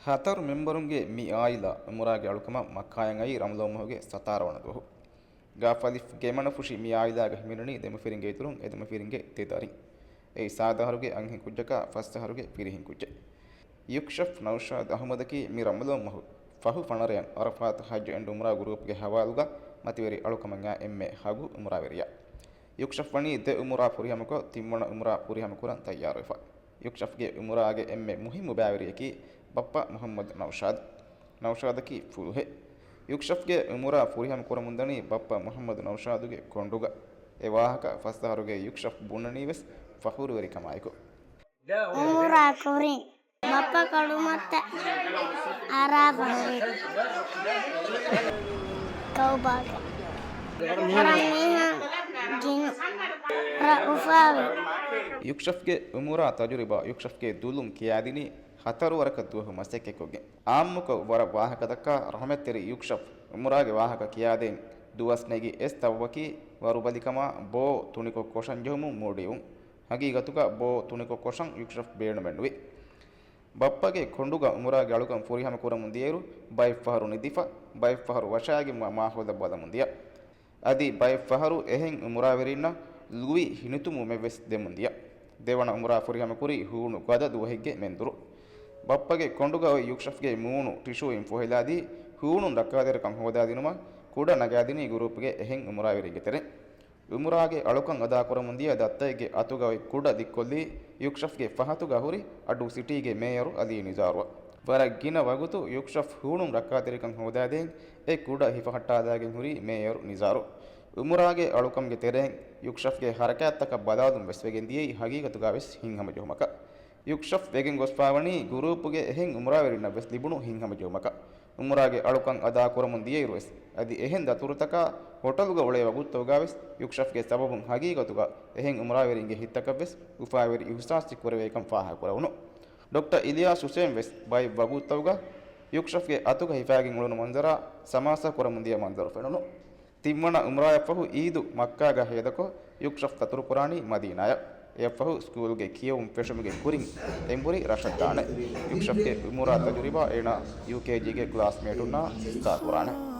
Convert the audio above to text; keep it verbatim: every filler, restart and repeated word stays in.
ހަތަރު މެމްބަރުންގެ މި އާއިލާ އުމުރާގެ އަޅުކަމަށް މައްކާޔަށް އައީ ރަމަޟާން މަހުގެ ސަތާރަ ވަނަ ދުވަހު. ގާފަލިފްގެ މަނަފުށި މި އާއިލާގަ ހިމެނުނީ ދެމަފިރިންގެ އިތުރުން އެދެމަފިރިންގެ ދެދަރިން. އެއީ ސާދަ އަހަރުގެ އަންހެން ކުއްޖަކާ ފަސް އަހަރުގެ ފިރިހެން ކުއްޖެއް. ޔުކްޝަފް ނައުޝާދު އަހުމަދަކީ މި ރަމަޟާން މަހު ފަހު ފަނަރަޔަށް އަރަފާތު ޙައްޖު އެންޑް އުމްރާ ގުރޫޕްގެ ހަވާލުގަ މަތިވެރި އަޅުކަމަށް އާ އެންމެ ހަގު އުމްރާވެރިޔާ. ޔުކްޝަފް ވަނީ ދެ އުމުރާ ފުރިހަމަކޮށް، ތިންވަނަ އުމުރާ ފުރިހަމަކުރަން ތައްޔާރުވެފަ. ޔުކްޝަފްގެ އުމުރާގެ އެންމެ މުހިއްމު ބައިވެރިޔަކީ ބައްޕަ މުޙައްމަދު ނައުޝާދު. ނައުޝާދަކީ ފުލުހެއް. ޔުކްޝަފްގެ އުމުރާ ފުރިހަމަކުރަމުންދަނީ ބައްޕަ މުޙައްމަދު ނައުޝާދުގެ ކޮނޑުގަ. އެ ވާހަކަ ފަސް އަހަރުގެ ޔުކްޝަފް ބުނަނީވެސް ފަޚުރުވެރިކަމާއެކު. އުމުރާ ކުރިން ބައްޕަ ކޮޅުމައްތަ އަރާފަ ހުރި ކައުބާގެ ހަރަމް މީހާ ގިނަ ރަ އުފާވެ. ޔުކްޝަފްގެ އުމުރާ ތަޖުރިބާ ޔުކްޝަފްގެ ދުލުން ކިޔާދިނީ ހަތަރު ވަރަކަށް ދުވަހު މަސައްކަތްކޮށްގެން. އާއްމުކޮށް ވަރަށް ވާހަކަދައްކާ ރަޙުމަތްތެރި ޔުކްޝަފް އުމުރާގެ ވާހަކަ ކިޔާދޭން ދުވަސް ނެގި އެސް ތައްވަކީ ވަރުބަލިކަމާ ބޯ ތުނިކޮށް ކޮށަން ޖެހުމުން މޫޑިވުން. ހަގީގަތުގަ ބޯ ތުނިކޮށް ކޮށަން ޔުކްޝަފް ބޭނުމެއްނުވި. ބައްޕަގެ ކޮނޑުގަ އުމުރާގެ އަޅުކަން ފުރިހަމަ ކުރަމުން ދިޔައިރު ބައެއްފަހަރު ނިދިފަ، ބައެއްފަހަރު ވަށާގެންވާ މާހައުލަށް ބަލަމުން ދިޔަ. އަދި ބައެއްފަހަރު އެހެން އުމުރާވެރިންނަށް ލުވި ހިނިތުންވުމެއްވެސް ދެމުން ދިޔަ. ދެވަނަ އުމުރާ ފުރިހަމަކުރީ ހޫނު ގަދަ ދުވަހެއްގެ މެންދުރު. ބައްޕަގެ ކޮނޑުގަ އޮތް ޔުކްޝަފްގެ މޫނު ޓިޝޫއިން ފޮހެލާދީ، ހޫނުން ރައްކާތެރިކަން ހޯދާދިނުމަށް ކުޑަ ނަގާދިނީ ގުރޫޕްގެ އެހެން އުމުރާވެރިންގެ ތެރެއިން. އުމުރާގެ އަޅުކަން އަދާކުރަމުން ދިޔަ ދައްތައެއްގެ އަތުގަ އޮތް ކުޑަ ދިއްކޮށްލީ ޔުކްޝަފްގެ ފަހަތުގަ ހުރި އަޑު ސިޓީގެ މޭޔަރު އަލީ ނިޒާރުއަށް. ވަރަށް ގިނަ ވަގުތު ޔުކްޝަފް ހޫނުން ރައްކާތެރިކަން ހޯދާދޭން އެ ކުޑަ ހިފަހައްޓާލާގެން ހުރީ މޭޔަރު ނިޒާރު. އުމުރާގެ އަޅުކަމުގެ ތެރެއިން ޔުކްޝަފްގެ ހަރަކާތްތަކަށް ބަލާލުން ވެސް ވެގެން ދިޔައީ ހަގީގަތުގަ ވެސް ހިތްހަމަޖެހުމަކަށް. ޔުކްޝަފް ވެގެން ގޮސްފާވަނީ ގުރޫޕުގެ އެހެން އުމުރާވެރިންނަށް ވެސް ލިބުނު ހިތްހަމަޖެހުމަކަށް. އުމުރާގެ އަޅުކަން އަދާކުރަމުން ދިޔައިރު ވެސް އަދި އެހެން ދަތުރުތަކާ ހޮޓަލުގަ އުޅޭ ވަގުތުތަކުގަ ވެސް ޔުކްޝަފްގެ ސަބަބުން ހަގީގަތުގަ އެހެން އުމުރާވެރިންގެ ހިތްތަކަށް ވެސް އުފާވެރި އިހުސާސްތައް ކުރެވޭކަން ފާހަގަކުރެވުނު. ޑޮކްޓަރ އިލްޔާސް ހުސެން ވެސް ބައެއް ވަގުތުތަކުގަ ޔުކްޝަފްގެ އަތުގަ ހިފާގެން އުޅުނު މަންޒަރާ ސަމާސާ ކުރަމުން ދިޔަ މަންޒަރު ފެނުނު. ތިންވަނަ އުމްރާއަށްފަހު އީދު މައްކާގަ ހޭދަކޮށް، ޔުކްޝަފް ދަތުރުކުރާނީ މަދީނާއަށް. އެއަށްފަހު ސްކޫލްގެ ކިޔެވުން ފެށުމުގެ ކުރިން އެނބުރި ރަށަށް ދާނެ. ޔުކްޝަފްގެ އުމުރާ ތަޖުރިބާ އޭނާ ޔޫކޭޖީގެ ކްލާސްމޭޓުންނާ ހިއްސާ ކުރާނެ.